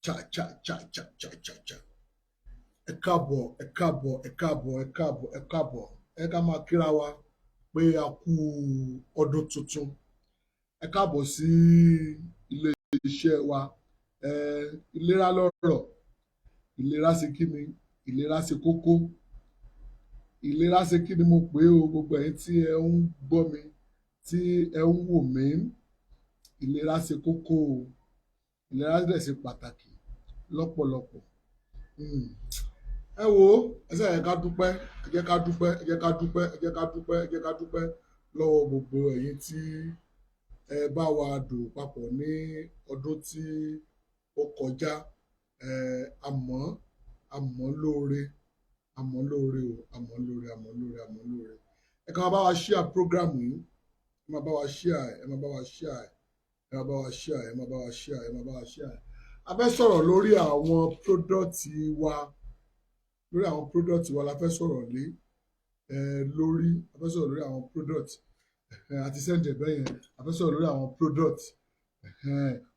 Cha cha cha cha cha cha cha. Ẹ káàbọ̀, ẹ káàbọ̀, ẹ káàbọ̀, ẹ káàbọ̀, ẹ káàbọ̀. Ẹ ká máa kíra wa pé a kú ọdún tuntun. Ẹ káàbọ̀ sí ilé iṣẹ́ wa. Ẹ ìlera lọ́rọ̀, ìlera ṣe kí ni, ìlera ṣe kókó. Ìlera ṣe kí ni mo pè é o. Gbogbo ẹ̀yin tí ẹ ń gbọ́ mi, tí ẹ ń wò mí, ìlera ṣe kókó o. Ìlera dẹ̀ ṣe pàtàkì lọ́pọ̀lọpọ̀. Ẹ wo, ẹ ṣe, ẹ ká dúpẹ́, ẹ jẹ́ ká dúpẹ́, ẹ jẹ́ ká dúpẹ́, ẹ jẹ́ ká dúpẹ́, ẹ jẹ́ ká dúpẹ́ lọ́wọ́ gbogbo ẹ̀yin tí ẹ bá wa dòwò papọ̀ ní ọdún tí ó kọjá. Ẹ àmọ́ àmọ́ lóore, àmọ́ lóore o, àmọ́ lóore, àmọ́ lóore, àmọ́ lóore. Ẹ kàn máa bá wa share program yìí, ẹ máa bá wa share, ẹ máa bá wa share, ẹ máa bá wa share, ẹ máa bá wa share, ẹ máa bá wa share. A fẹ́ sọ̀rọ̀ lórí àwọn product wa, lórí àwọn product wa la fẹ́ sọ̀rọ̀ lé ẹ lórí. A fẹ́ sọ̀rọ̀ lórí àwọn product ẹ àti send ẹ̀ bẹ́yẹn. A fẹ́ sọ̀rọ̀ lórí àwọn product.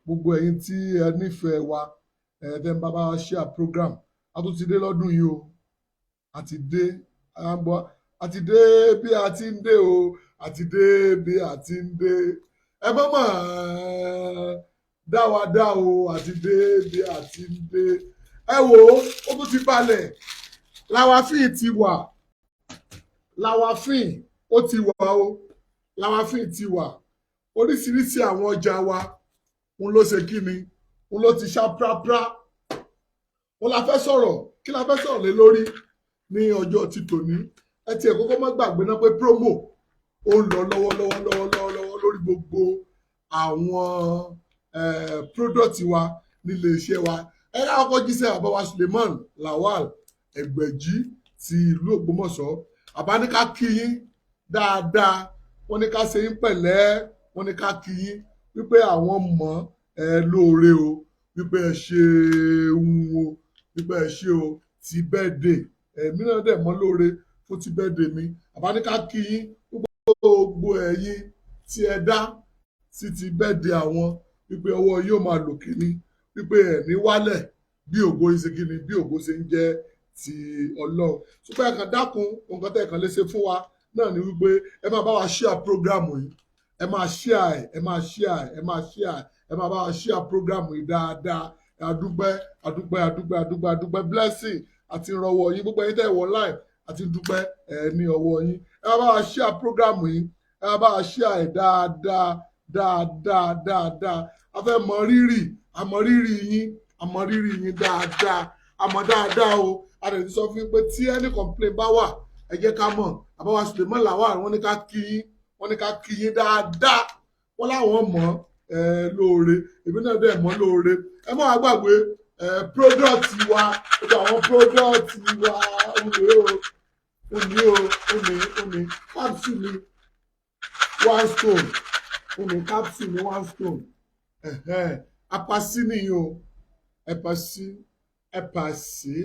Gbogbo ẹ̀yin tí ẹ nífẹ̀ẹ́ wa, ẹ tẹ́ ń bá wa share program, a tún ti dé lọ́dún yìí o. A ti dé, a ń bọ̀, a ti dé bí a ti ń dé o, a ti dé bí a ti ń dé. Ẹ mọ̀ mọ̀ dá wa dá o, a ti dé bí a ti ń dé. Ẹ wò ó, ó tún ti balẹ̀. Lawafin ti wà, Lawafin ó ti wà o, Lawafin ti wà. Oríṣiríṣi àwọn ọjà wa òun ló ṣe kí ni, òun ló ti ṣá práprá. Òun la fẹ́ sọ̀rọ̀. Kí la fẹ́ sọ̀rọ̀ lé lórí ní ọjọ́ ti tòní? Ẹ tiẹ̀ kọ́kọ́ má gbàgbé náà pé promo ó ń lọ lọ́wọ́lọ́wọ́ lọ́wọ́lọ́wọ́ lórí gbogbo àwọn product wa nílé iṣẹ́ wa. Ẹ ká kọ́kọ́ jíṣẹ́ bàbá wa Suleiman Lawal Ẹgbẹ̀jì ti ìlú Ògbómọ̀ṣọ́. Àbá ní ká kí yín dáadáa, wọ́n ní ká ṣe yín pẹ̀lẹ́, wọ́n ní ká kí yín wípé àwọn mọ̀ ẹ lóore o, wípé ẹ ṣeun o, wípé ẹ ṣe o ti birthday. Ẹ̀mí náà dẹ̀ mọ́ lóore fún ti birthday mi. Àbá ní ká kí yín, gbogbo ẹ̀yin tí ẹ dá sí ti birthday àwọn, wípé ọwọ́ yóò máa lòkè ní, wípé ẹ̀ ní wálẹ̀, bí ògo ṣe kí ni, bí ògo ṣe ń jẹ́ ti Ọlọ́run. Ṣùgbọ́n ẹ kàn dákun, nǹkan tẹ́ ẹ kàn lè ṣe fún wa náà ni wípé ẹ máa bá wa share program yìí. Ẹ máa share ẹ, ẹ máa share ẹ, ẹ máa share ẹ, máa bá wa share program yìí dáadáa. Adúpẹ́, adúpẹ́, adúpẹ́, adúpẹ́, adúpẹ́. Blessing àti ìrànwọ́ yín, gbogbo ẹ̀yin tẹ́ ẹ wọ online, àti dúpẹ́ ẹ ní ọwọ́ yín. Ẹ máa bá wa share program yìí, ẹ máa bá wa share ẹ dáadáa dáadáa dáadáa. A fẹ́ mọ rírì, a mọ rírì yín, a mọ rírì yín dáadáa, a mọ dáadáa o. A lè ti sọ fún yín pé tí any complaint bá wà, ẹ jẹ́ ká mọ̀. Àbáwá Suleiman Lawal, wọ́n ní ká kí yín, wọ́n ní ká kí yín dáadáa, wọ́n láwọn mọ̀ ẹ lóore. Èmi náà dẹ̀ mọ̀ lóore. Ẹ má wá gbàgbé ẹ product wa, gbogbo àwọn product wa òní o, òní o, òní, òní capsule ni one stone, òní capsule ni one stone. Apasi nìyí o, ẹpasi, ẹpasi,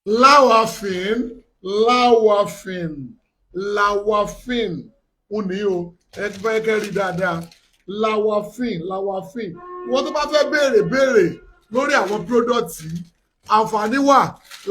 Lawafin, Lawafin, Lawafin òní o. Ẹ fẹ́ kẹ́ rí dáadáa, Lawafin, Lawafin. Wọ́n tó bá fẹ́ béèrè béèrè lórí àwọn product yìí, àǹfààní wà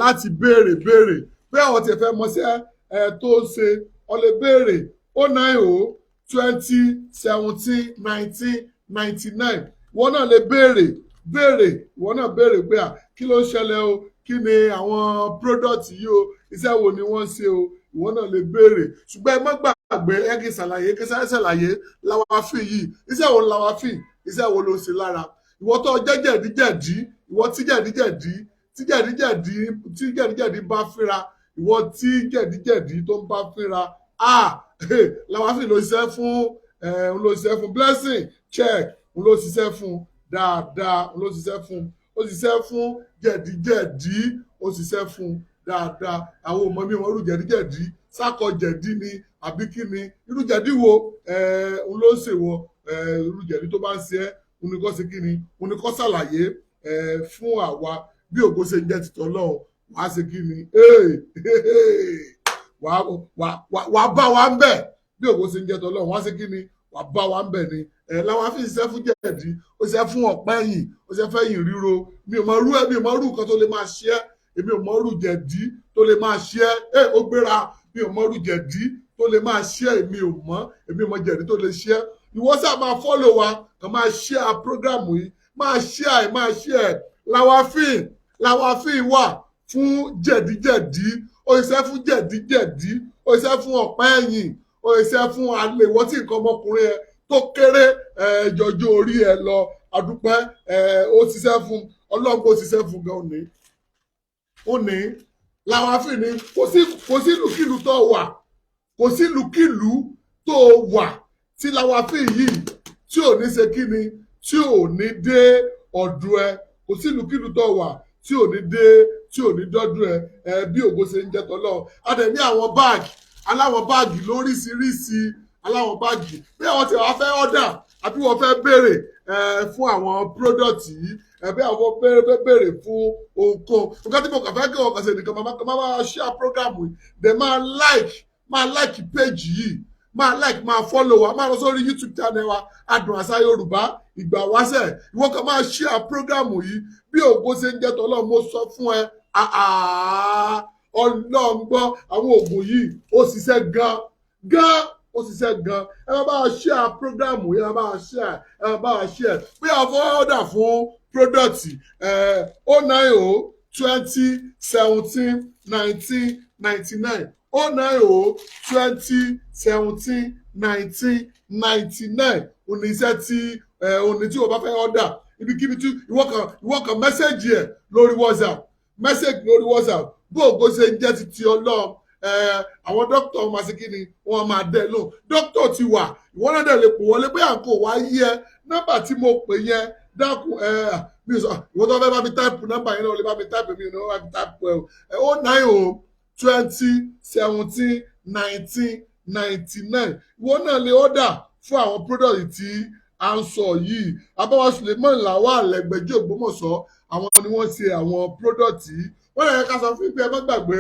láti béèrè béèrè pé àwọn tí ẹ fẹ́ mọṣẹ́ ẹ tó ń ṣe, ọ lè béèrè 090 20 17 19 99. Wọ́n náà lè béèrè béèrè, ìwọ náà béèrè pé à, kí ló ń ṣẹlẹ̀ o? Kí ni àwọn product yìí o? Iṣẹ́ wo ni wọ́n ń ṣe o? Ìwọ náà lè béèrè. Ṣùgbọ́n ẹ má gbàgbé, ẹ kí n ṣàlàyé, kí n sáré ṣàlàyé Lawafin yìí. Iṣẹ́ wo ni Lawafin? Iṣẹ́ wo ló ń ṣe lára? Ìwọ tó jẹ́ jẹ̀díjẹ̀dí, ìwọ tí jẹ̀díjẹ̀dí, tí jẹ̀díjẹ̀dí, tí jẹ̀díjẹ̀dí bá fínra, ìwọ tí jẹ̀díjẹ̀dí tó ń bá fínra, ah, Lawafin ló ṣiṣẹ́ fún ẹ, ló ṣiṣẹ́ fún. Blessing check ló ṣiṣẹ́ fún dáadáa, ló ṣiṣẹ́ fún. Ó ṣiṣẹ́ fún jẹ̀díjẹ̀dí, ó ṣiṣẹ́ fún dáadáa. Àwọn ọmọ mi wọn rú jẹ̀díjẹ̀dí, sákọ jẹ̀dí ni àbí kí ni? Irú jẹ̀dí wo ń ló ń ṣèwọ? Irú jẹ̀dí tó bá ń ṣe ẹ́, òun ni kò ṣe kí ni, òun ni kò ṣàlàyé fún àwa. Bí ògo ṣe ń jẹ́ tìtọ́ lọ́hùn, wàá ṣe kí ni, wàá bá wa ń bẹ̀. Bí ògo ṣe ń jẹ́ tọ́lọ́hùn, wàá ṣe kí ni, wàá bá wa ń bẹ̀ ni. Ẹ Lawafin ṣiṣẹ́ fún jẹ̀dí, ó ṣiṣẹ́ fún ọ̀pá ẹ̀yìn, ó ṣiṣẹ́ fẹ́ ẹ̀yìn ríro. Mi ò mọ irú ẹ, mi ò mọ irú nǹkan tó lè máa ṣe ẹ́. Èmi ò mọ irú jẹ̀dí tó lè máa ṣe ẹ́. Ẹ ó gbéra. Mi ò mọ irú jẹ̀dí tó lè máa ṣe ẹ́. Èmi ò mọ jẹ̀dí tó lè ṣe ẹ́. Ìwọ sáà máa follow wa, kàn máa share program yìí, máa share ẹ̀, máa share ẹ̀. Lawafin, Lawafin wà fún jẹ̀díjẹ̀dí, ó ṣiṣẹ́ fún jẹ̀díjẹ̀dí, ó ṣiṣẹ́ fún ọ̀pá ẹ̀yìn, ó ṣiṣẹ́ fún alẹ́. Ìwọ tí nǹkan ọmọkùnrin ẹ tó kéré ẹ jọjọ orí ẹ lọ, adúpẹ́ ẹ. Ó ṣiṣẹ́ fún ọlọ́gbọ́n, ó ṣiṣẹ́ fún gan. Òní òní Lawafin ni. Kò sí ìlúkìlú tó wà, kò sí ìlúkìlú tó wà tí Lawafin yìí tí ò ní ṣe kíni, tí ò ní dé ọ̀dọ̀ ẹ. Kò sí ìlúkìlú tó wà tí ò ní dé, tí ò ní dọ́dún ẹ. Ẹ bí ògo ṣe ń jẹ́ tọ́lọ́. A dẹ̀ ní àwọn báàgì, aláwọn báàgì lóríṣiríṣi, aláwọn báàgì. Bí àwọn tí wàá fẹ́ order àbí wọ́n fẹ́ béèrè ẹ fún àwọn product yìí ẹ, bí àwọn fẹ́ béèrè fún ohunkóhun, nǹkan tí mo kàn fẹ́ kí wọ́n kàn ṣe nìkan, máa share program yìí, dẹ̀ máa like page yìí, máa like, máa follow wa, máa lọ sórí YouTube channel wa, Adùn Àṣà Yorùbá Ìgbà Wáṣẹ̀. Ìwọ kan máa share program yìí. Bí ògo ṣe ń jẹ́ tọ́lọ́, mo sọ fún ẹ, Ọlọ́run gbọ́, àwọn oògùn yìí ó ṣiṣẹ́ gan gan, ó ṣiṣẹ́ gan. Ẹ máa bá a share program yìí, ẹ máa bá a share, ẹ máa bá a share. Pé a fẹ́ order fún product 090 20 17 19 99, 090 20 17 19 99. Òní iṣẹ́ tí òní tí o bá fẹ́ order, ibikíbi tí ìwọ kan message ẹ̀ lórí WhatsApp, message lórí WhatsApp. Bó ògo ṣe ń jẹ́ ti Ọlọ́run, àwọn dókítà máa ṣe kí ni, wọ́n máa dẹ́ lóhùn. Dókítà ti wà, ìwọ náà dẹ̀ lè pò wọlé bóyá nǹkan wá yí ẹ. Nọ́mbà tí mo pè yẹn, dákun ẹ, mi ò sọ. Ìwọ tó fẹ́ bá mi type nọ́mbà yẹn náà, lè bá mi type. Mi ò ní bá mi type ẹ o. 090 20 17 19 99. Ìwọ náà lè order fún àwọn product tí à ń sọ yìí. Abáwá Suleiman Lawal Lẹ́gbẹ̀jì Ògbómọ̀ṣọ́, àwọn ni wọ́n ṣe àwọn product yìí. Wọ́n lè ká sọ fún pé ẹ má gbàgbé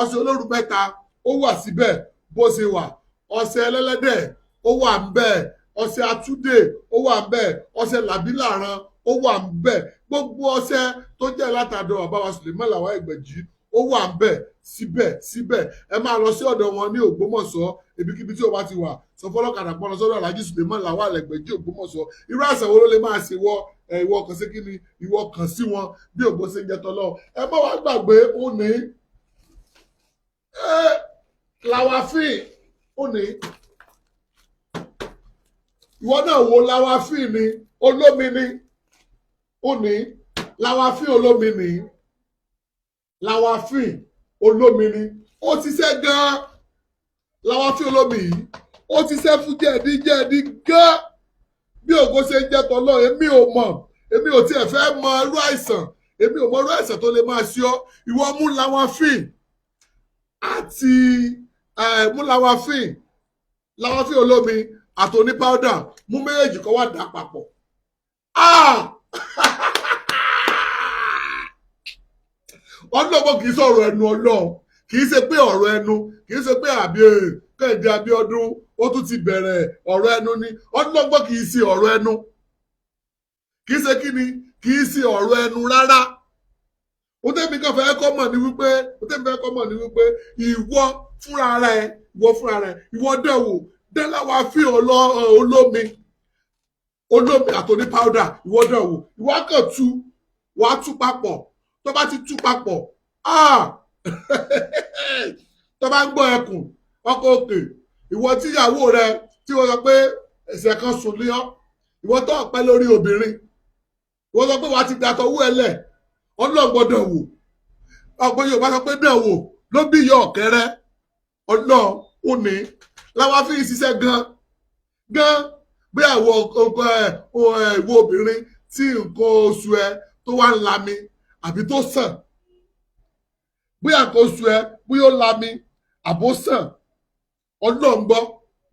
ọṣẹ olóru mẹ́ta, ó wà síbẹ̀ bó ṣe wà. Ọṣẹ ẹlẹ́lẹ́dẹ̀, ó wà ń bẹ̀. Ọṣẹ atúndè, ó wà ń bẹ̀. Ọṣẹ làbílàrán, ó wà ń bẹ̀. Gbogbo ọṣẹ tó jẹ́ látàdọ̀ bàbá Suleiman Lawal Ẹgbẹ̀jì, ó wà ń bẹ̀ síbẹ̀ síbẹ̀. Ẹ máa lọ sí ọ̀dọ̀ wọn ní Ògbómọ̀ṣọ́. Ibikíbi tí o bá ti wà, sọ fọlọ́kadà pọ́n lọ sọ́dọ̀ Alhaji Suleiman Lawal Ẹgbẹ̀jì Ògbómọ̀ṣọ́. Irú àṣà wo ló lè máa ṣe wọ ẹ? Ìwọ kàn sí kíni, ìwọ kàn sí wọn. Bí ògbó ṣe ń jẹ tọ́lọ́, ẹ má wàá gbàgbé, ó ní Lawafin, ó ní ìwọ náà wo Lawafin ni, olómi ni, ó ní Lawafin olómi ni, Lawafin olómi ni. Ó ti ṣe gan-an. Lawafin olómi yìí, ó ti ṣe fún jẹ̀díjẹ̀dí gan. Bí ògo ṣe ń jẹ́ tọ́lọ́, èmi ò mọ̀, èmi ò tiẹ̀ fẹ́ mọ irú àìsàn, èmi ò mọ irú àìsàn tó lè máa ṣe ọ́. Ìwọ mú Lawafin àti mú Lawafin, Lawafin olómi àti oní powder, mú méjèèjì kó wá dà papọ̀. Ah! Ọlọ́gbọ́n, kì í sọ̀rọ̀ ẹnu Ọlọ́run, kì í ṣe pé ọ̀rọ̀ ẹnu, kì í ṣe pé àbí Kẹ́hìndé Abíọ́dún ó tún ti bẹ̀rẹ̀ ọ̀rọ̀ ẹnu ni. Ọlọ́gbọ́n, kì í ṣe ọ̀rọ̀ ẹnu, kì í ṣe kí ni, kì í ṣe ọ̀rọ̀ ẹnu rárá. Ó tẹ́mi kan fẹ́ kọ́ mọ̀ ní wípé, ó tẹ́mi fẹ́ kọ́ mọ̀ ní wípé ìwọ fúnra rẹ, ìwọ fúnra rẹ, ìwọ dẹ̀wò dẹ́láwà fi olómi, olómi àtòní powder. Ìwọ dẹ̀wò, ìwọ kàn tú, wàá tú papọ̀. Tó bá ti tú papọ̀, ah, tó bá ń gbọ́ ẹkùn ọkọ̀ òkè, ìwọ tíyàwó rẹ tí wọ́n sọ pé ẹsẹ̀ kan sùn lé ọ, ìwọ tó ọ̀pẹ lórí obìnrin, ìwọ sọ pé wàá ti dàtọ̀ owó ẹ lẹ̀, ọlọ́gbọ́dọ̀ wò. Ọ̀pọ̀ Yorùbá sọ pé dẹ̀ wò ló bí ìyá ọ̀kẹ́rẹ́. Ọlọ́ọ̀ ò ní láwa fi ṣiṣẹ́ gan gan. Bí àwọ̀ ìwọ obìnrin tí nǹkan oṣù ẹ tó wá ń lami àbí tó sàn, bóyá nǹkan oṣù ẹ, bóyá ó lami àbó sàn, ọlọ́ngbọ́,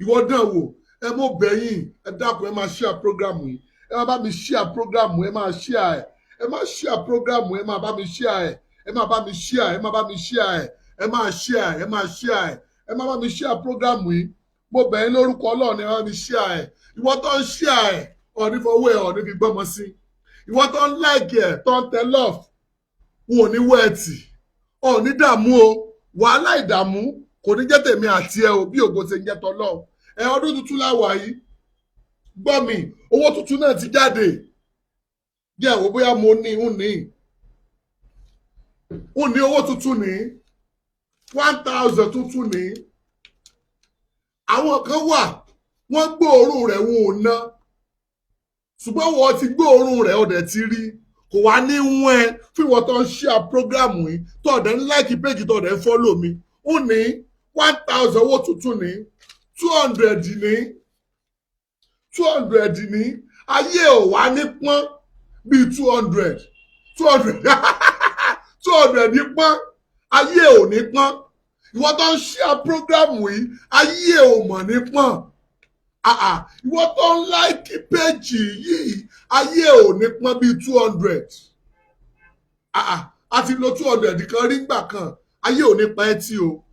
ìwọ dán wò. Ẹ mọ̀ bẹ̀yìn, ẹ dákun, ẹ máa share program yìí, ẹ máa bá mi share program, ẹ máa share ẹ, ẹ máa share program, ẹ máa bá mi share ẹ, ẹ máa bá mi share, ẹ máa bá mi share ẹ, ẹ máa share, ẹ máa share ẹ, ẹ máa bá mi share program yìí. Mo bẹ̀ yín lórúkọ Ọlọ́run ní ẹ mi share ẹ̀. Ìwọ tó ń share ẹ̀, ọ̀ní fọwọ́ ẹ̀, ọ̀ní fi gbọ́mọ sí. Ìwọ tó ń like ẹ̀, tó ń tẹ love, wọn ò ní wọ́ ẹ̀ tì, ọ̀ní dààmú o. Wàhálà, ìdààmú kò ní jẹ́ tèmi àti ẹ o, bí ògo ṣe ń jẹ́ tọ́lọ́run. Ẹ ọdún tuntun láwà yìí. Gbọ́ mi, owó tuntun náà ti jáde. Jẹ́ ìwò bóyá mo ní ń ní owó tuntun ní 1,000 tuntun ní. Àwọn kan wà, wọ́n gbóòórùn rẹ̀, wọn ò ná, ṣùgbọ́n wọ́n ti gbóòórùn rẹ̀, ọ̀dẹ̀ ti rí, kò wá ní wọ́n ẹ fún. Ìwọ tó ń share program yìí, tó ọ̀dẹ̀ ń like page, tó ọ̀dẹ̀ ń follow mi, ó ní 1,000 owó tuntun ní 200 ní 200 ní. Ayé ò wá ní pọ́n bíi 200, 200, 200 ní pọ́n. Ayé ò ní pọ́n. Ìwọ tó ń share program yìí, ayé ò mọ̀ ní pọ́n. Ìwọ tó ń like page yìí, ayé ò ní pọ́n bíi 200. A ti lo 200 kan rí ngbà kan. Ayé ò ní pa ẹ́ tì o.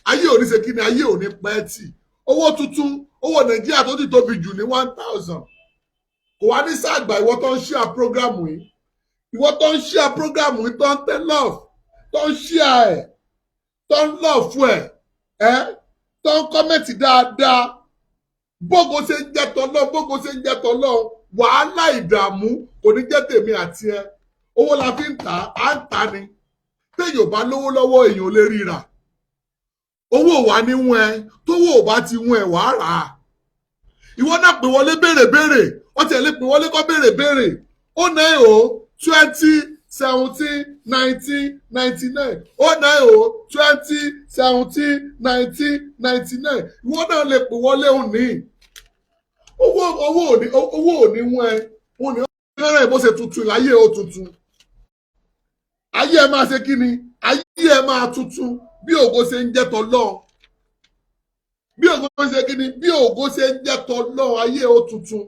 Ayé ò ní ṣe kí ni? Ayé ò ní pa ẹ́ tì. Owó tuntun, owó Nàìjíríà tó ti tóbi jù ní 1,000, kò wá ní sàgbà. Ìwọ tó ń share program yìí, ìwọ tó ń share program yìí, tó ń tẹ love, tó ń share ẹ̀, tó ń love ẹ̀, ẹ́ tó ń comment dáadáa, bógo ṣe ń jẹ́ tọ́lọ́, bógo ṣe ń jẹ́ tọ́lọ́, wàhálà, ìdààmú kò ní jẹ́ tèmi àti ẹ. Owó la fi ń tà á, ń tà ni. Téèyàn bá lówó lọ́wọ́, èèyàn ò lè ríra. Owó wà ní wọn ẹ, tówó ò bá ti wọn ẹ, wàá rà á. Ìwọ náà pè wọlé, béèrè béèrè. Wọ́n ti ẹ̀ lè pè wọlé kọ́ béèrè béèrè. 090 20 17 19 99, 090 20 17 19 99. Ìwọ náà lè pè wọlé òní. Owó òní, owó òní wọn ẹ òní ọ̀rẹ́. Bó ṣe tuntun láyé ó tuntun, ayé ẹ máa ṣe kí ni? Ayé ẹ máa tuntun, bí ògo ṣe ń jẹ́ tọ́lọ́run. Bí ògo ṣe kí ni? Bí ògo ṣe ń jẹ́ tọ́lọ́run, ayé ó tuntun.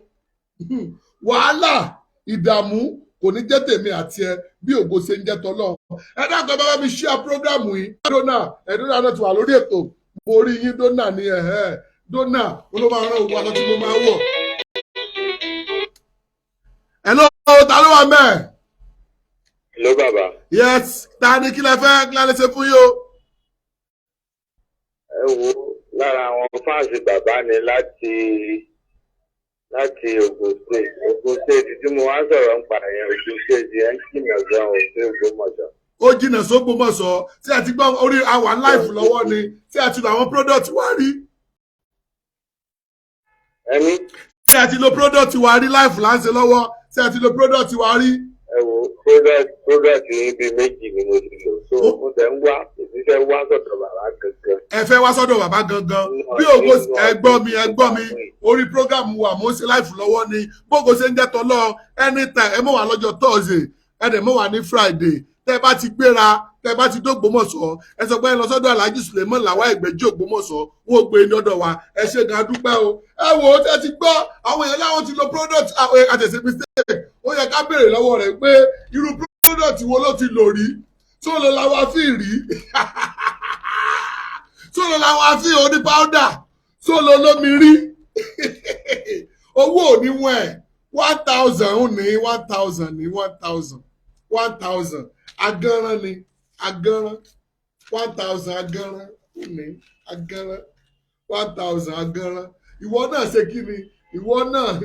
Wàhálà, ìdààmú kò ní jẹ́ tèmi àti ẹ, bí ògo ṣe ń jẹ́ tọ́lọ́run. Ẹ dákun, ẹ bá mi share program yìí. Dónà ẹ, dónà náà ti wà lórí ètò. Mo rí yín, dónà ní ẹ̀hẹ́. Dónà ló máa rán òwò aṣọ tí mo máa wọ̀. Hello, ta ló wà mẹ́ẹ̀? Hello, bàbá. Yes, ta ni? Kí lẹ fẹ́? Kí lẹ lè ṣe fún yín o? Ẹ wo, lára àwọn fans bàbá ni láti Ogun State. Ogun State tí mo wá ń sọ̀rọ̀ ń pa yẹn, Ogun State yẹn ń jìnnà gan ò sí Ògbómọ̀ṣọ́. Ó jìnnà sógbómọ̀ṣọ́. Tí a ti gbọ́ orí àwa live lọ́wọ́ ni tí a ti lo àwọn product wa rí? Ẹni? Tí a ti lo product wa rí? Live là ń ṣe lọ́wọ́. Tí a ti lo product wa rí? Ẹ wo, product yín bíi méjì ni mo ti lò, so mo tẹ̀ ń wá, èmi fẹ́ wá sọ̀dọ̀ bàbá gangan. Ẹ fẹ́ wá sọ́dọ̀ bàbá gangan. Bí ògo, ẹ gbọ́ mi, ẹ gbọ́ mi, orí program wa mo ń ṣe live lọ́wọ́ ni. Bógo ṣe ń jẹ́ tọ́lọ́, anytime ẹ mọ̀ wá lọ́jọ́ Thursday, ẹ dẹ̀ mọ̀ wá ní Friday. Tẹ́ bá ti gbéra, tẹ́ bá ti dógbómọ̀ṣọ́, ẹ sọ pé ẹ lọ sọ́dọ̀ Alhaji Suleiman Lawal Ẹgbẹ̀jì Ògbómọ̀ṣọ́, wọn ò gbé ní ọ̀dọ̀ wa. Ẹ ṣe gan, adúpẹ́ o. Ẹ wò ó, tẹ́ ti gbọ́ àwọn èèyàn láwọn ti lo product àtẹ̀sẹ̀ mistake. Ó yẹ ká béèrè lọ́wọ́ rẹ̀ pé irú product wo ló ti lò rí. Tó lọ làwọn fi rí, tó lọ làwọn fi oní powder, tó lọ lómi rí. Owó ò ní wọ́n ẹ̀. 1,000 ní 1,000 ní 1,000, 1,000 agánran ni, agánran 1,000, agánran ní agánran 1,000 agánran. Ìwọ náà ṣe kí ni? Ìwọ náà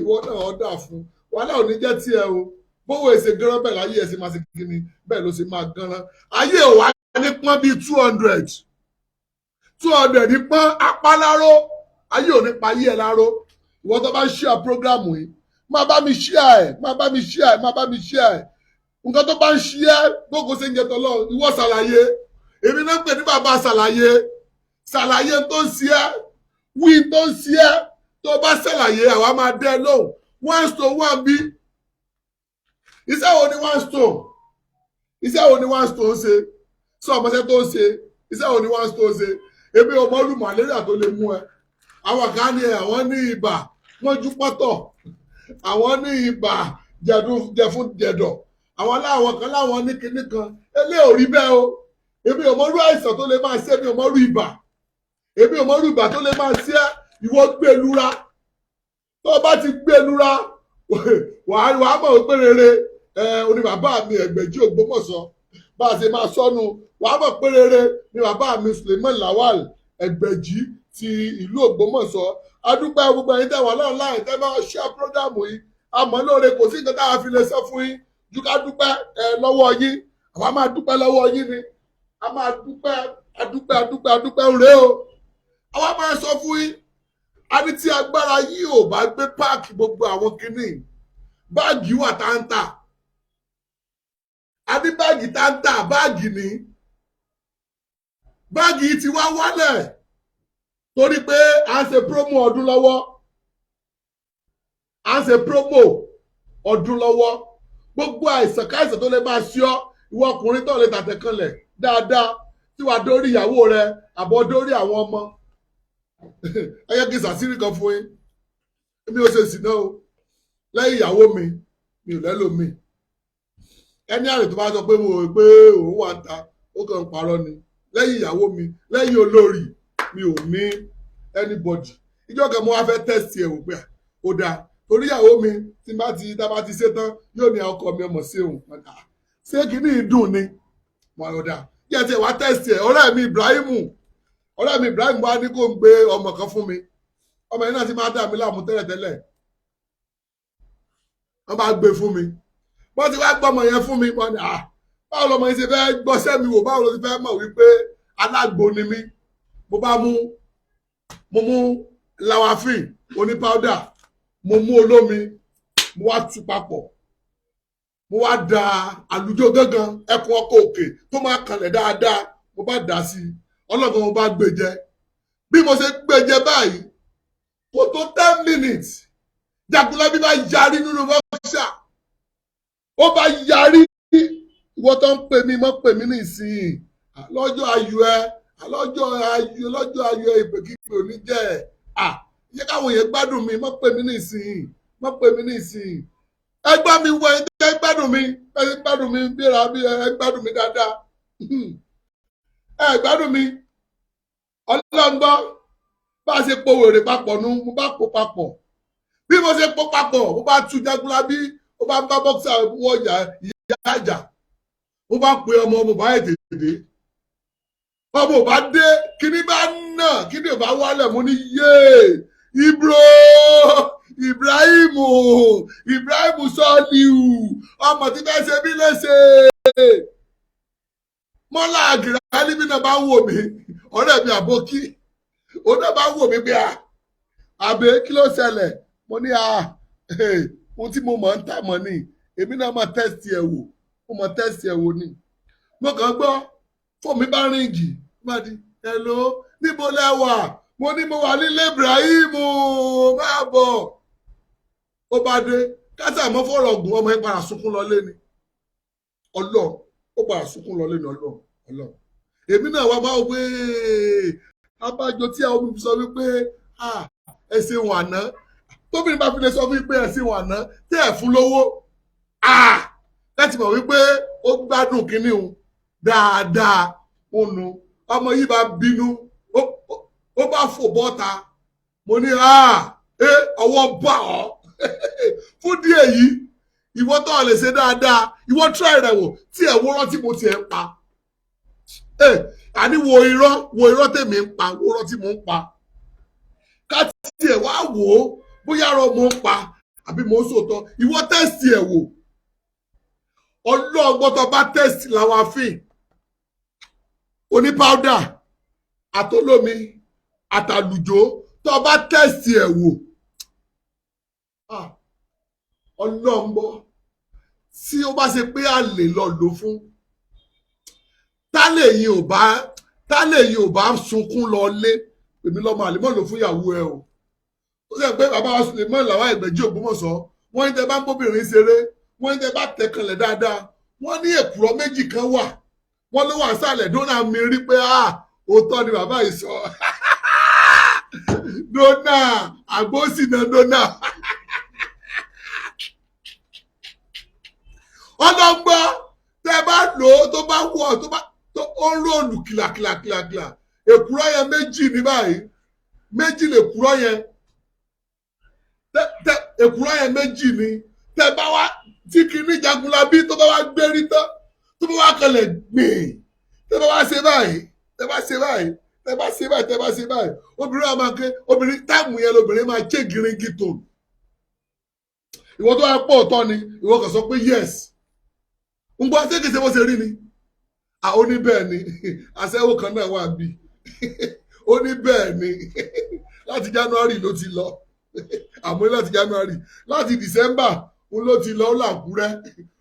ọ̀dà fún wàhálà ò ní jẹ́ tiẹ̀ o. Bówó èsè gánran bẹ́ẹ̀ láyé ẹ̀ ṣe máa ṣe kí ni? Bẹ́ẹ̀ ló ṣe máa gánran. Ayé ò wá ní pọ́n bíi 200, 200 ní pọ́n apáláró. Ayé ò ní pa ayé ẹ̀ láró. Ìwọ tó bá ń share program yìí, máa bá mi share ẹ̀, máa bá mi share ẹ̀, máa bá mi share ẹ̀. Nǹkan tó bá ń share, gbogbo ṣe ń jẹ tọ́lọ́. Ìwọ ṣàlàyé. Èmi náà ń pè ní bàbá ṣàlàyé. Ṣàlàyé tó ń ṣe ẹ́, wí tó ń ṣe ẹ́. Tó bá ṣàlàyé, àwa máa dẹ́ lóhùn. One stone one bí. Iṣẹ́ wo ni one stone? Iṣẹ́ wo ni one stone ṣe? Sọ ọmọọṣẹ́ tó ń ṣe. Iṣẹ́ wo ni one stone ṣe? Èmi ò mọ olú malaria tó lè mú ẹ. Àwọn kan ní àwọn ní ibà wọ́n jú pọ́tọ̀, àwọn ní ibà jẹ̀fun jẹ̀dọ̀, àwọn láwọn kan láwọn ní kinní kan. Eléyìí ò rí bẹ́ẹ̀ o. Èmi ò mọ irú àìsàn tó lè máa ṣe. Èmi ò mọ irú ibà. Èmi ò mọ irú ìgbà tó lè máa ṣe é. Ìwọ gbé lura, tó o bá ti gbé lura, wàá mọ̀ pé rere ẹ oní bàbá mi Ẹgbẹ̀jì Ògbómọ̀ṣọ́ bá a ṣe máa sọnù. Wàá mọ̀ pé rere ni bàbá mi Suleiman Lawal Ẹgbẹ̀jì ti ìlú Ògbómọ̀ṣọ́. Adúpẹ́ gbogbo ẹ̀yin tẹ́ wà online tẹ́ bá ṣe program yìí, àmọ́ lóore kò sí nǹkan táwa fi lè sọ fún yín ju ká dúpẹ́ ẹ lọ́wọ́ yín. Àwa máa dúpẹ́ lọ́wọ́ yín ni, a máa dúpẹ́, adúpẹ́, adúpẹ́, adúpẹ́ rèé o. Àwa máa sọ fún yín, a ní tí agbára yìí ò bá gbé pack gbogbo àwọn kinní bag wà tá ń tà, a ní bag tá ń tà, bag ní bag yìí ti wá wálẹ̀ torí pé à ń ṣe promo ọdún lọ́wọ́, à ń ṣe promo ọdún lọ́wọ́. Gbogbo àìsàn káìsàn tó lè máa ṣe ọ́, ìwọ ọkùnrin tó lè tàtẹ̀ kanlẹ̀ dáadáa tí wàá dórí ìyàwó rẹ àbọ̀ dórí àwọn ọmọ, ẹ yẹ kí n ṣàṣírí kan fún yín. Mi ò ṣe sì náà o. Lẹ́yìn ìyàwó mi, mi ò lẹ́lòmíì. Ẹni àrè tó bá sọ pé mo rò pé òun wà ń ta, ó kàn ń parọ́ ni. Lẹ́yìn ìyàwó mi, lẹ́yìn olórí mi, ò ní anybody. Ìjọ kan mo wá fẹ́ test ẹ̀ wò pé ó dáa, torí ìyàwó mi, tí bá ti tá bá ti ṣe tán, yóò ní ọkọ mi ọmọ sí òun, ṣé kìíní dùn ni mo rò dáa kí ẹ tiẹ̀ wá test ẹ̀. Ọ̀rẹ́ mi Ibrahim wá ní kó ń gbé ọmọ kan fún mi. Ọmọ yẹn náà ti máa dà mí láàmú tẹ́lẹ̀tẹ́lẹ̀. Wọ́n bá gbé fún mi, wọ́n ti wá gbọ́ ọmọ yẹn fún mi. Wọ́n ní, "Ah, báwo lọmọ yẹn ṣe fẹ́ gbọ́sẹ́ mi wò? Báwo ló ti fẹ́ mọ̀ wípé alágbo ni mí?" Mo bá mú, mo mú lawafin oní powder, mo mú olómi, mo wá tú papọ̀, mo wá da àlùjọ gángan ẹkùn ọkọ̀ òkè tó máa kanlẹ̀ dáadáa, mo bá dà sí i. Ọlọ́gbọ́n, mo bá gbé jẹ. Bí mo ṣe gbé jẹ báyìí, kò tó 10 minutes, Jagunlabi bá yarí nínú boxer. Ó bá yarí, "Ìwọ tó ń pè mí mọ́, pè mí nísìnyí lọ́jọ́ ayọ̀ ẹ, lọ́jọ́ ayọ̀, lọ́jọ́ ayọ̀ ẹ, ìpè kíkpè ò ní jẹ́ ẹ̀ à yẹ káwọn èèyàn gbádùn mi. Mọ́ pè mí nísìnyí, mọ́ pè mí nísìnyí." Ẹ gbọ́ mi wọ, ẹ gbádùn mi, ẹ gbádùn mi bíra bí, ẹ gbádùn mi dáadáa, ẹ gbádùn mi. Ọlọ́ngbọ́ bá a ṣe po wèrè papọ̀ nu, mo bá po papọ̀. Bí mo ṣe po papọ̀, mo bá tú Jagunlabi, ó bá ń bá boxer wọ ìyá àjà. Mo bá pe ọmọ, mo bá ètè dé, ọmọ ò bá dé, kíní bá nà, kíní ò bá wálẹ̀. Mo ní, "Yéé, Ibro Ibrahim, Ibrahim Sọ́ọ̀lìù, ọmọ tí fẹ́ ṣe mí léṣe." Mọ́lá àgìrà níbi náà bá ń wò mí, ọ̀rẹ́ mi àbókí, òun náà bá ń wò mí pé, à àbẹ, kí ló ṣẹlẹ̀? Mo ní, à, ohun tí mo mọ̀ ń tà mọ́ ni èmi náà mọ̀ test ẹ̀ wò, mo mọ̀ test ẹ̀ wò ni. Mo kàn gbọ́ fóònù mi bá ring, bá di, "Hello, níbo lẹ wà?" Mo ní mo wà nílé Ibrahim, máa bọ̀. Ó bá dé kásá mọ́ fọ̀rọ̀ gùn, ọmọ yẹn padà sunkún lọlé ni. Ọlọ́ọ̀, ó padà sunkún lọlé ni. Ọlọ́ọ̀, ọlọ́ọ̀, èmi náà wá báwo pé abájọ tí àwọn mi sọ wípé ẹ ṣeun àná. Tóbìnrin bá fi lè sọ fún mi pé ẹ ṣeun àná tí ẹ fún lówó, láti mọ̀ wípé ó gbádùn kínní o dáadáa. Ó nu ọmọ yìí bá bínú, ó bá fò bọ́ta. Mo ní, ẹ ọwọ́ bá ọ fún díẹ̀ yìí. Ìwọ tó lè ṣe dáadáa, ìwọ try rẹ̀ wò. Tí ẹ̀ wọ́rọ́ tí mo tiẹ̀ ń pa, àní wo irọ́, wo irọ́ tèmi ń pa, wo irọ́ tí mo ń pa. Ká tiẹ̀ wá wò ó bóyá irọ́ mo ń pa àbí mo ń sòótọ́. Ìwọ test ẹ̀ wò. Ọlọ́ọ̀gbọ́n, tó bá test làwọn àfin oní powder àtolómi àtàlùjó, tó bá test ẹ̀ wò, ọlọ́ngbọ́, tí ó bá ṣe pé àlè lọ lò fún tálẹ̀ yìí, ò bá tálẹ̀ yìí, ò bá sunkún lọ lé èmi lọ́mọ àlè mọ́ lò fún ìyàwó ẹ o. Ó sì pé bàbá wa Suleiman làwọn Ẹgbẹ̀jì Ògbómọ̀ṣọ́, wọ́n ní tẹ́ bá ń bóbìnrin ṣeré, wọ́n ní tẹ́ bá tẹ̀ kanlẹ̀ dáadáa, wọ́n ní èkùrọ́ méjì kan wà, wọ́n ló wà sálẹ̀ dóná. Mi rí pé òótọ́ ni bàbá yìí sọ. Dóná àgbósìnà dóná ọlọ́gbọ́n, tẹ́ bá lò ó, tó bá wọ̀, tó bá tó ó ń roll kìlàkìlàkìlàkìlà. Èkùrọ́ yẹn méjì ní báyìí, méjì lè kúrọ́ yẹn. Tẹ èkùrọ́ yẹn méjì ni. Tẹ bá wá tí kinní Jagunlabi tó bá wá gbérí tán, tó bá wá kanlẹ̀ gbìn, tẹ bá wá ṣe báyìí, tẹ bá ṣe báyìí, tẹ bá ṣe báyìí, tẹ bá ṣe báyìí, obìnrin wa máa ké. Obìnrin time yẹn lobìnrin máa ṣe gírígì tó. Ìwọ tó wá pọ̀ ọ̀tọ̀ ni ìwọ kàn sọ pé yes. Ń gbọ́, ṣé kìí ṣe bó ṣe rí ni? À ó ní bẹ́ẹ̀ ni, aṣẹ́wó kan náà wà bí. Ó ní bẹ́ẹ̀ ni, láti January ló ti lọ. Àmọ́ láti January, láti December ń ló ti lọ. Ó làkúrẹ́,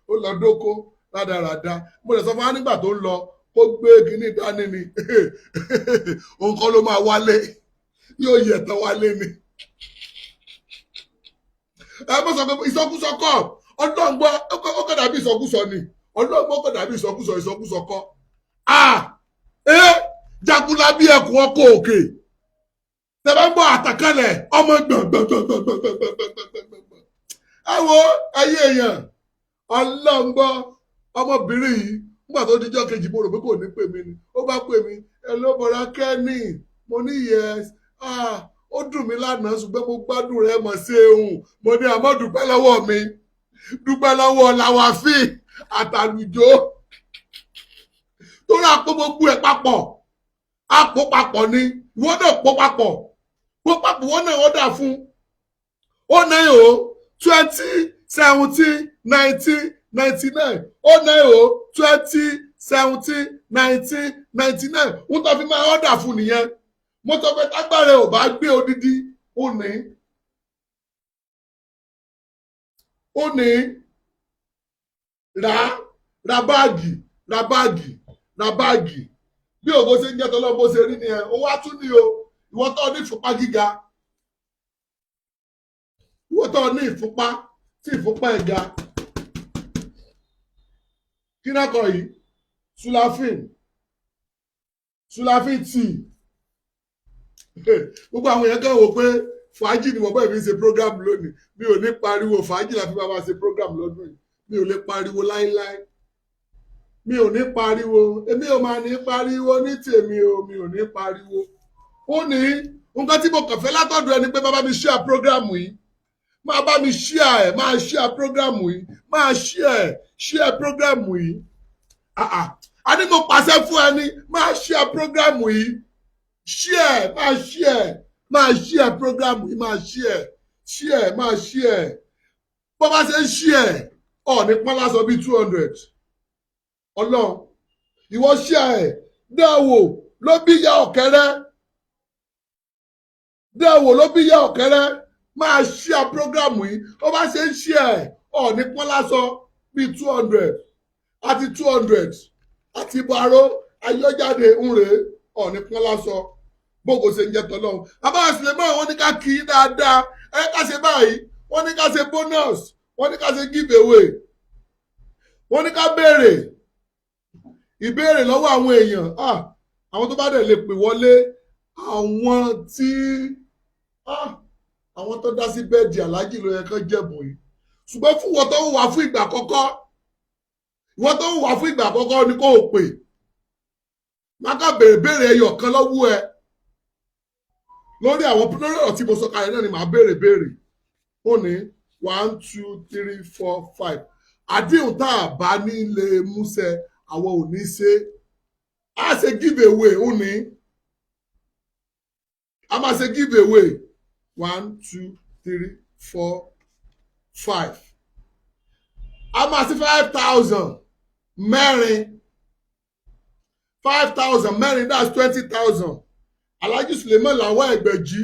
ó lọ dóko rádaràda. Mo lè sọ fún wa nígbà tó ń lọ kó gbé kínní dání ni, òun kọ́ ló máa wálé, yóò yẹ̀ tán wálé ni. Ẹ mọ̀ sọ pé ìsọkúsọ kọ́. Ọlọ́ngbọ́, ó kọ́ dàbí ìsọkúsọ ni. Ọlọ́ngbọ́, ó kọ́ dàbí ìsọkúsọ. Ìsọkúsọ kọ́. Ah, ẹ Jagunlabi, ẹkùn ọkọ̀ òkè, tẹ bá ń gbọ́ àtàkálẹ̀ ọmọ gbọ̀ngbọ̀ngbọ̀ngbọ̀ngbọ̀ngbọ̀ngbọ̀ngbọ̀ngbọ̀n. Ẹ wo ẹyẹ èèyàn, ọlọ́ngbọ́, ọmọbìnrin yìí, nígbà tó dijọ́ kejì, mo rò pé kò ní pè mí ni, ó bá pè mí. "Ẹ ló bọ̀rọ̀ kẹ́ni." Mo ní, "Yes." "Ah, ó dùn mí lánàá, ṣùgbọ́n mo gbádùn rẹ̀ mọ̀ sí ehun." Mo ní, "Àmọ́ dúpẹ́ lọ́wọ́ mi, dúpẹ́ lọ́wọ́ làwàfíì àtàlùjọ tó rà pé gbogbo ẹ̀ papọ̀, àpò papọ̀ ni." Ìwọ náà pọ̀ papọ̀, pọ̀ papọ̀. Wọ́n náà ọ̀dà fún 090 20 17 19 99, 090 20 17 19 99. Wọ́n tó fi máa ọ̀dà fún nìyẹn. Mo sọ pé tágbára ò bá gbé odidi, ó ní ra báàgì, ra báàgì, ra báàgì. Bí ògo ṣe ń jẹ́ tọ́lọ́, bó ṣe rí nìyẹn. Ó wá tún ní o, ìwọ tó ní ìfúnpá gíga, ìwọ tó ní ìfúnpá tí ìfúnpá ẹ̀ ga, kí náà kọ yìí? Sulafin, sulafin tea. Gbogbo àwọn èèyàn kan wò pé fàájì ni bọ̀bọ́ mi ń ṣe program lónìí. Mi ò ní pariwo. Fàájì la fi máa ma ṣe program lọ́dún yìí. Mi ò lè pariwo láíláí, mi ò ní pariwo. Èmi ò máa ní pariwo ní tèmi o, mi ò ní pariwo. Ó ní nǹkan tí mo kàn fẹ́ látọ̀dọ̀ ẹni pé bàbá mi, share program yìí, máa bá mi share ẹ̀, máa share program yìí, máa share ẹ̀, share program yìí. Ah ah, a ní mo pàṣẹ fún ẹni, máa share program yìí, share, máa share, máa share program yìí, máa share, share, máa share. Bó bá ṣe ń share, ọ̀ ní pọ́n lásán bíi 200. Ọlọ́run, ìwọ share ẹ̀. Dáwò ló bí ìyá ọ̀kẹ́rẹ́, dáwò ló bí ìyá ọ̀kẹ́rẹ́. Máa share program yìí. Ó bá ṣe ń share ẹ̀, ọ̀ ní pọ́n lásán bíi 200 àti 200 àti ibò ayọ́jáde ń rèé. Ọ̀ ní pọ́n lásán. Bógo ṣe ń jẹ́ tọ́lọ́run. Bàbá Suleiman, wọ́n ní ká kí í dáadáa. Ẹ ká ṣe báyìí, wọ́n ní ká ṣe bonus, wọ́n ní ká ṣe give away, wọ́n ní ká béèrè ìbéèrè lọ́wọ́ àwọn èèyàn. Ah, àwọn tó bá dẹ̀ lè pè wọlé, àwọn tí, ah, àwọn tó dá sí bẹ́ẹ̀dì aláàjì ló yẹ kán jẹ̀bùn yìí. Ṣùgbọ́n fún wọn tó ń wà fún ìgbà àkọ́kọ́, ìwọ tó ń wà fún ìgbà àkọ́kọ́ ni kò pè. Má kà béèrè béèrè ẹyọ kan lọ́wọ́ ẹ lórí àwọn, lórí ọ̀rọ̀ tí mo sọ kalẹ̀ náà ni màá béèrè béèrè. Ó ní one, two, three, four, five. Àdéhùn tá a bá ní lè múṣẹ, àwọn ò ní ṣe. Á ṣe give away. Ó ní a máa ṣe give away. One, two, three, four, five. A máa ṣe 5,000 mẹ́rin, 5,000 mẹ́rin, that's 20,000. Alhaji Suleiman làwọn Ẹgbẹ̀jì,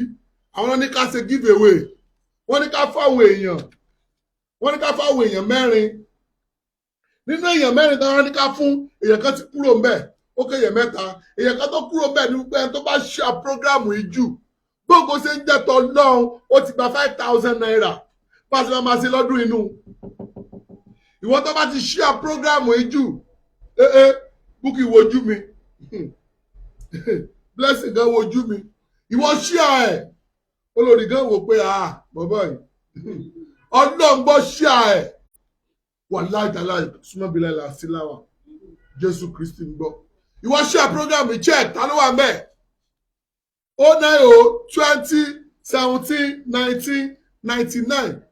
àwọn ní ká ṣe give away. Wọ́n ní ká fáwọn èèyàn, wọ́n ní ká fáwọn èèyàn mẹ́rin. Nínú èèyàn mẹ́rin tí wọ́n ní ká fún, èèyàn kan ti kúrò ńbẹ̀, ó kéèyàn mẹ́ta. Èèyàn kan tó kúrò ńbẹ̀ ní wípé ẹni tó bá ṣe program yìí jù, gbogbo ṣe ń jẹ́ tọ́ lọ́hùn, ó ti gba ₦5,000. Bá a ṣe máa ṣe lọ́dún inú, ìwọ tó bá ti ṣe program yìí jù, ee Bukky wojú mi, Blessing gan wojú mi, ìwọ ṣíà ẹ̀, olórí gan wò pé, ah, bàbá yìí, ọlọ́ngbọ́, ṣíà ẹ̀ wà láìdáláì súnmọ́bìlẹ̀ làásìláwà. Jésù Kristi ń gbọ́. Ìwọ ṣíà program yìí, check ta ló wà mẹ́ẹ̀. 090 20 17 19 99.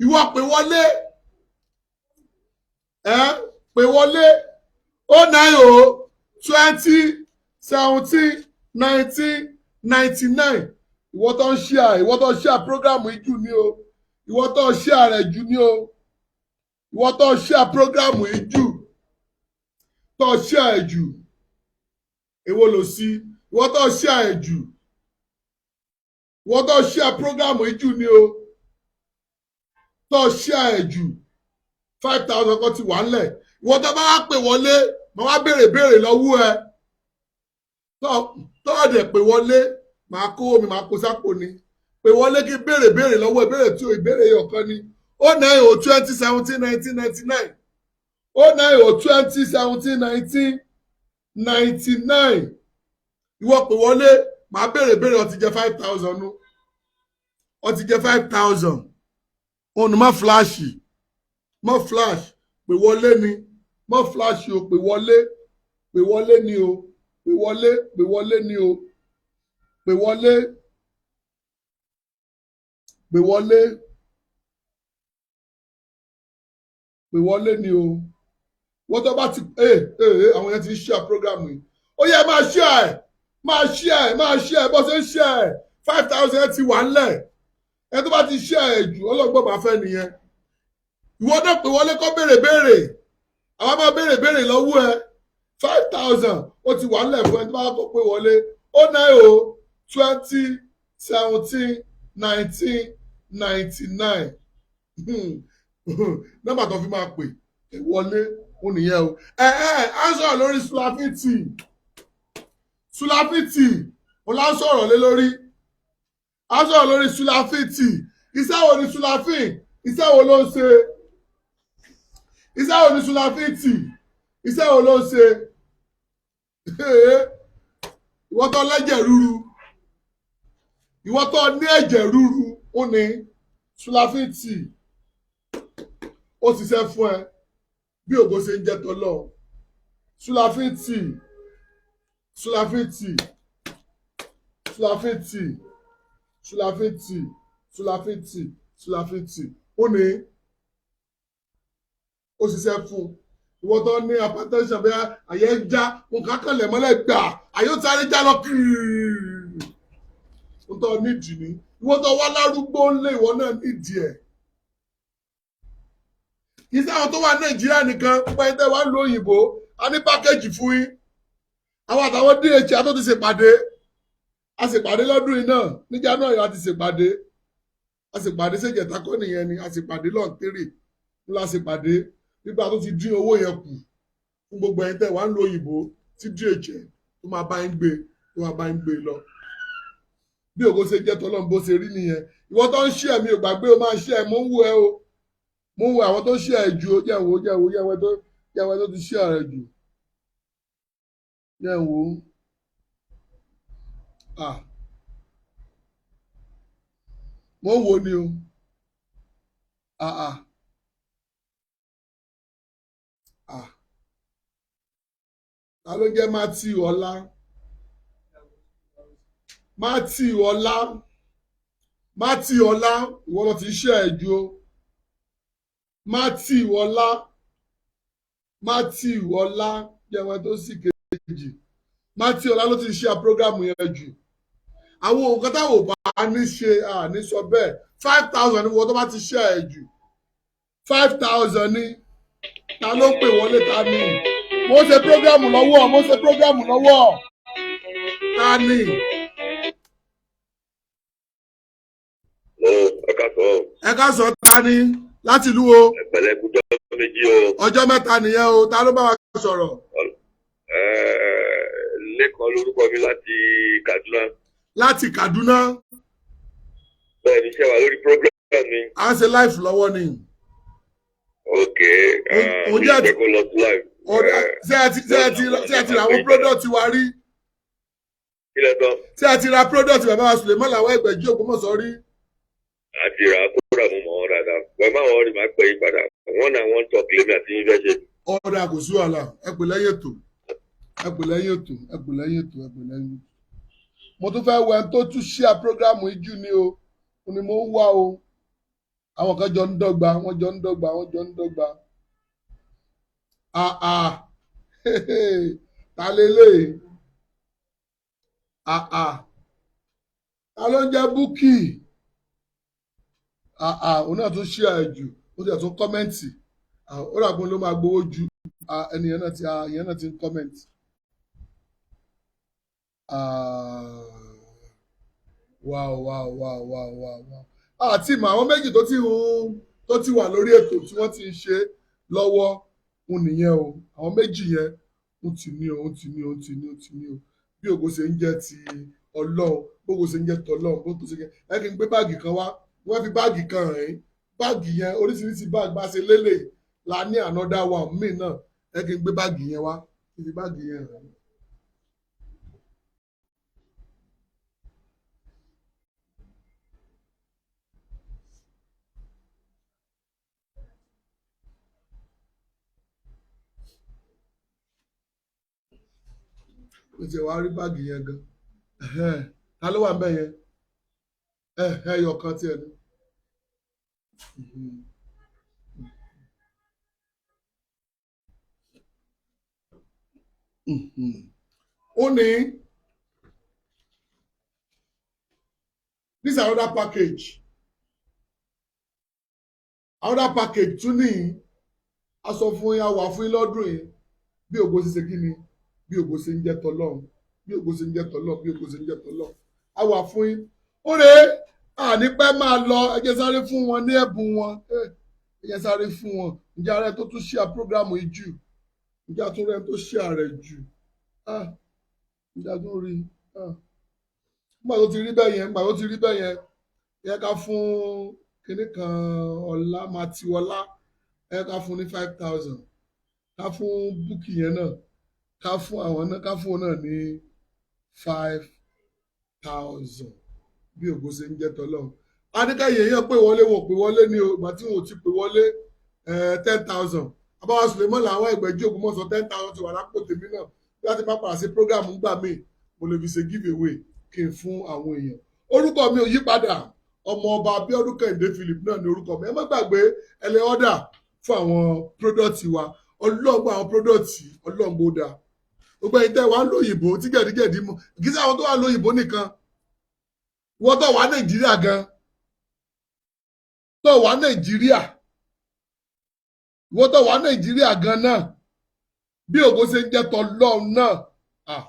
Ìwọ pè wọlé, ẹ pè wọlé, 090 20 17 19 99. Ìwọ tó ń share, ìwọ tó ń share program yìí jù ní o. Ìwọ tó ń share rẹ̀ jù ní o. Ìwọ tó ń share program yìí jù, tó ń share ẹ̀ jù, èwo lò sí? Ìwọ tó ń share ẹ̀ jù, ìwọ tó ń share program yìí jù ní o, tó ń share ẹ̀ jù, 5,000 kan ti wà ńlẹ̀. Ìwọ tó bá wá pè wọlé, màá wá béèrè béèrè lọ́wọ́ ẹ. Tó ọ̀dẹ̀ pè wọlé, màá kó omi, màá kó sápò ni. Pè wọlé kí béèrè béèrè lọ́wọ́. Ìbéèrè tí o ìbéèrè yìí ọ̀kan ni, 090 20 17 19 99, 090 20 17 19 99. Ìwọ pè wọlé, màá béèrè béèrè. Ó ti jẹ 5,000 nu, ó ti jẹ 5,000. Òun má flash, má flash, pè wọlé ni. Má flash o, pè wọlé, pè wọlé ni o, pè wọlé, pè wọlé ni o, pè wọlé, pè wọlé, pè wọlé ni o. Wọ́n tó bá ti ee ee, àwọn yẹn ti ń share program yìí. Ó yẹ máa share ẹ̀, máa share ẹ̀, máa share ẹ̀. Bó ṣe ń share ẹ̀, 5,000 ti wà ńlẹ̀. Ẹ tó bá ti share ẹ̀ jù, ọlọ́gbọ́n máa fẹ́ nìyẹn. Ìwọ náà pè wọlé kọ́ béèrè béèrè, àwọn máa béèrè béèrè lọ́wọ́ ẹ. 5,000 ó ti wà ńlẹ̀ fún ẹ tó bá kọ́ pé wọlé, 090 20 17 19 99. Nọ́mbà tó fi máa pè é wọlé ó nìyẹn o. Ẹ á sọ̀rọ̀ lórí Sulafin tea. Sulafin tea ó lá ń sọ̀rọ̀ lé lórí. Á sọ̀rọ̀ lórí Sulafin tea. Iṣẹ́ wo ni Sulafin? Iṣẹ́ wo ló ń ṣe? Iṣẹ́ wo ni Sulafin tea? Iṣẹ́ wo ló ń ṣe? Ìwọ tó lẹ́jẹ̀ ríru, ìwọ tó ní ẹ̀jẹ̀ ríru, ó ní Sulafin tea, ó ṣiṣẹ́ fún ẹ. Bí ògo ṣe ń jẹ́ tọ́lọ́. Sulafin tea, Sulafin tea, Sulafin tea, Sulafin tea, Sulafin tea, Sulafin tea, ó ní ó ṣiṣẹ́ fún ìwọ tó ní hypertension, bí àyẹ̀ ń já nǹkan kan lẹ̀ mọ́lẹ̀ gbà, àyè ó sáré já lọ kìrìrì, ó tọ́ nídìí ní. Ìwọ tó wá lárúgbó ńlé, ìwọ náà nídìí ẹ̀. Kì í sáwọn tó wà Nàìjíríà nìkan. Púpọ̀ ẹni tẹ́ wá ń lo òyìnbó, a ní package fún yín. Àwọn àtàwọn DHL tó ti ṣèpàdé, a ṣèpàdé lọ́dún yìí náà ní January. A ti ṣèpàdé, a ṣèpàdé ṣèjẹta kọ́ nìyẹn ni. A ṣèpàdé lọ́ọ̀tẹ́rì ńlá, ṣèpàdé nígbà tó ti dín owó yẹn kù fún gbogbo ẹni tẹ́ wá ń lo òyìnbó, tí DHL tó máa bá ń gbé, tó máa bá ń gbé lọ. Bí ògo ṣe jẹ́ tọ́lọ́run, bó ṣe rí nìyẹn. Ìwọ tó ń ṣí ẹ̀mí ò gbàgbé o, máa ṣí ẹ̀. Mò ń wo ẹ o, mò ń wo àwọn tó ń ṣí ẹ̀ jù o. Jẹ́ wo, jẹ́ wo, jẹ́ wo tó, jẹ́ wo tó ti ṣí ẹ̀ jù, jẹ́ wo. Ah, mò ń wo ni o. Ah ah ah, ta ló jẹ́ Matthew Ọlá? Matthew Ọlá, Matthew Ọlá, ìwọ lọ ti ṣe ẹ̀ jù o. Matthew Ọlá, Matthew Ọlá, jẹ́ wọn tó sì kejì. Matthew Ọlá ló ti ṣe program yẹn jù. Àwọn nǹkan táwọn ò bá ní ṣe àní sọ bẹ́ẹ̀. 5,000 ni wọ́n tó bá ti ṣe ẹ̀ jù, 5,000 ni. Ta ló pè wọlé? Ta ni? Mo ṣe program lọ́wọ́, mo ṣe program lọ́wọ́. Ta ni? Ẹ ká sọ. Ẹ ká sọ. Ta ni? Láti ìlú wo? Ẹ pẹ̀lẹ́, kújọ méjì o. Ọjọ́ mẹ́ta nìyẹn o. Ta ló bá wa sọ̀rọ̀? Lẹ́kọ̀ọ́ lórúkọ mi, láti Kaduna. Láti Kaduna. Bẹ́ẹ̀ ni, ṣé wà lórí program ni? À ń ṣe live lọ́wọ́ ni. Ok, mi ìfẹ́ kó lọ sí live. Ṣé ẹ ti ra àwọn product wa rí? Kí lẹ sọ? Ṣé ẹ ti ra product bàbá wa Suleiman Lawal Ẹgbẹ̀jí Ògbómọ̀ṣọ́ rí? Àti rà kódà, mo mọ̀ ọ́ dáadáa. Pẹ̀lú àwọn ọ̀rẹ́ máa pẹ́ yí padà. One on one talk lèmi àti yín fẹ́ ṣe. Ọ̀dà, kò sí wàhálà. Ẹ pè lẹ́yìn ètò, ẹ pè lẹ́yìn ètò, ẹ pè lẹ́yìn ètò, ẹ pè lẹ́yìn ètò. Mo tún fẹ́ wẹ tó tún share program yìí jù ní o, ó ní mo ń wá o. Àwọn kan jọ ń dọ́gba, wọ́n jọ ń dọ́gba, wọ́n jọ ń dọ́gba. Ah ah, ta lélẹ̀? Ah ah, ta ló ń jẹ́ Búkì? Ah ah, òun náà tún share ẹ̀ jù, ó sì tún comment. Ó rà pé ló máa gbowó ju ẹnìyẹn náà ti, ìyẹn náà ti ń comment. Ah, wow. Àti mọ àwọn méjì tó ti ń tó ti wà lórí ètò tí wọ́n ti ń ṣe lọ́wọ́ ń nìyẹn o. Àwọn méjì yẹn ń ti ní o, ń ti ní o, ń ti ní o, ń ti ní o. Bí ògo ṣe ń jẹ́ ti Ọlọ́run, bógo ṣe ń jẹ́ tọlọ́run, bógo ṣe ń jẹ́. Ẹ kí n gbé báàgì kan wá, wọ́n fi báàgì kan rìn ín. Báàgì yẹn, oríṣiríṣi báàgì bá ṣe lélẹ̀ la ní, another one míì náà. Ẹ kí n gbé báàgì yẹn wá, kí n fi báàgì yẹn rìn ín. Ó ti wá rí báàgì yẹn gan. Ẹ̀hẹ́n, ta ló wà ń bẹ̀ yẹn? Ẹyọ kan tiẹ̀ ni. Ó ní this another package, another package tún ní. A sọ fún yín, a wà fún yín lọ́dún yìí. Bí ògo ṣe ṣe kí ni, bí ògo ṣe ń jẹ́ tọlọ́run, bí ògo ṣe ń jẹ́ tọlọ́run, bí ògo ṣe ń jẹ́ tọlọ́run, a wà fún yín. Ó rèé, àní pẹ́ máa lọ. Ẹ jẹ́ sáré fún wọn ní ẹ̀bùn wọn. Ẹ jẹ́ sáré fún wọn. Ǹjẹ́ ara ẹ tó tún share program yìí jù? Ǹjẹ́ àtúnrẹ́ tó share rẹ̀ jù? Ah, ǹjẹ́ àtún rí? Ah, nígbà tó ti rí bẹ́ẹ̀ yẹn, nígbà tó ti rí bẹ́ẹ̀ yẹn, yẹ ká fún kinní kan, ọlá Matiwọlá, ẹ ká fún ní 5,000. Ká fún Búkì yẹn náà, ká fún àwọn náà, ká fún òun náà ní 5,000. Bí ògo ṣe ń jẹ́ tọ́lọ́run. Adékẹ́yẹ yẹn pé wọlé, wọn ò pè wọlé ní o. Ìgbà tí wọn ò ti pè wọlé, 10,000. Abáwá Suleiman làwọn Ẹgbẹ̀jì Ògbómọ̀ṣọ́, 10,000 ti wà lápò tèmi náà. Bí wọ́n ti bá padà sí program ńgbà míì, mo lè fi ṣe give away kí n fún àwọn èèyàn. Orúkọ mi ò yí padà, ọmọ ọba Abíọ́dún Kẹ́hìndé Philip náà ní orúkọ mi. Ẹ má gbàgbé, ẹ lè order fún àwọn product wa. Ọlọ́gbọ́n, àwọn product ọlọ́gbọ́n ó dáa. Gbogbo ẹ̀yin tẹ́ wàá lóyìnbó tí gẹ̀dígẹ̀dí mú, kì í sí àwọn tó wà lóyìnbó nìkan. Wọ́n tó wà Nàìjíríà gan, tó wà Nàìjíríà, wọ́n tó wà Nàìjíríà gan náà, bí ògo ṣe ń jẹ́ tọlọ́run náà. Ah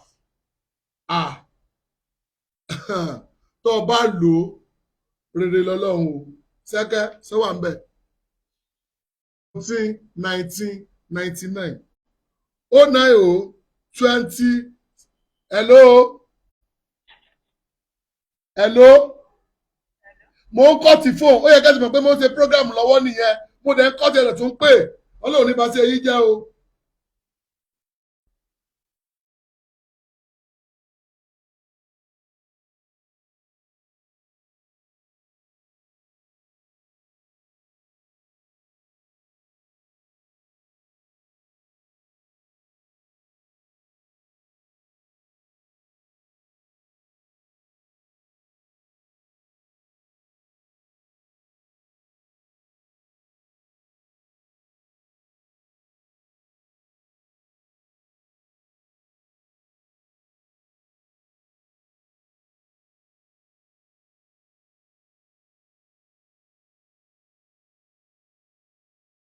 ah, tó o bá lò ó, rere lọ́lọ́run o. Sẹ́kẹ́ sẹ́wà ń bẹ̀. 19 19 99 090 20. Hello, hello, mo ń kọ́ ti fóònù. Ó yẹ kẹ́sì mọ̀ pé mo ń ṣe program lọ́wọ́ nìyẹn. Mo dẹ̀ ń kọ́ tiẹ̀ tó ń pè. Ọlọ́run ní bá ṣe yí jẹ́ o.